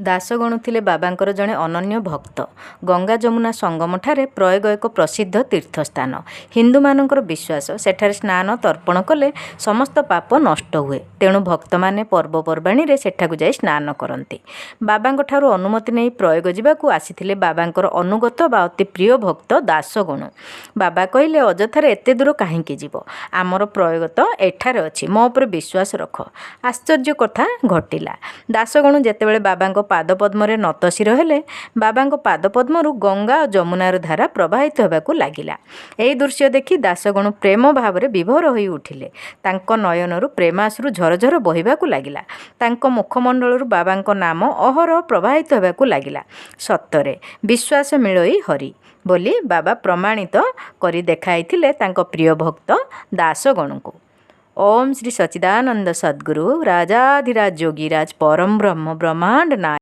ଦାସଗଣୁ ଥିଲେ ବାବାଙ୍କର ଜଣେ ଅନନ୍ୟ ଭକ୍ତ। ଗଙ୍ଗା ଯମୁନା ସଙ୍ଗମଠାରେ ପ୍ରୟୋଗ ଏକ ପ୍ରସିଦ୍ଧ ତୀର୍ଥସ୍ଥାନ। ହିନ୍ଦୁମାନଙ୍କର ବିଶ୍ୱାସ, ସେଠାରେ ସ୍ନାନ ତର୍ପଣ କଲେ ସମସ୍ତ ପାପ ନଷ୍ଟ ହୁଏ। ତେଣୁ ଭକ୍ତମାନେ ପର୍ବପର୍ବାଣୀରେ ସେଠାକୁ ଯାଇ ସ୍ନାନ କରନ୍ତି। ବାବାଙ୍କଠାରୁ ଅନୁମତି ନେଇ ପ୍ରୟୋଗ ଯିବାକୁ ଆସିଥିଲେ ବାବାଙ୍କର ଅନୁଗତ ବା ଅତି ପ୍ରିୟ ଭକ୍ତ ଦାସଗଣୁ। ବାବା କହିଲେ, ଅଯଥାରେ ଏତେ ଦୂର କାହିଁକି ଯିବ? ଆମର ପ୍ରୟୋଗ ତ ଏଠାରେ ଅଛି, ମୋ ଉପରେ ବିଶ୍ୱାସ ରଖ। ଆଶ୍ଚର୍ଯ୍ୟ କଥା ଘଟିଲା। ଦାସଗଣୁ ଯେତେବେଳେ ବାବାଙ୍କ ପାଦପଦ୍ମରେ ନତଶିର ହେଲେ, ବାବାଙ୍କ ପାଦପଦ୍ମରୁ ଗଙ୍ଗା ଓ ଯମୁନାର ଧାରା ପ୍ରବାହିତ ହେବାକୁ ଲାଗିଲା। ଏହି ଦୃଶ୍ୟ ଦେଖି ଦାସଗଣୁ ପ୍ରେମ ଭାବରେ ବିଭୋର ହୋଇ ଉଠିଲେ। ତାଙ୍କ ନୟନରୁ ପ୍ରେମାଶ୍ରୁ ଝରଝର ବହିବାକୁ ଲାଗିଲା। ତାଙ୍କ ମୁଖମଣ୍ଡଳରୁ ବାବାଙ୍କ ନାମ ଅହରହ ପ୍ରବାହିତ ହେବାକୁ ଲାଗିଲା। ସତରେ ବିଶ୍ୱାସ ମିଳଇ ହରି ବୋଲି ବାବା ପ୍ରମାଣିତ କରି ଦେଖାଇଥିଲେ ତାଙ୍କ ପ୍ରିୟ ଭକ୍ତ ଦାସଗଣୁଙ୍କୁ। ଓମ୍ ଶ୍ରୀ ସଚ୍ଚିଦାନନ୍ଦ ସଦ୍ଗୁରୁ ରାଜାଧିରାଜ ଯୋଗୀରାଜ ପରମ ବ୍ରହ୍ମ ବ୍ରହ୍ମାଣ୍ଡ ନାୟକ।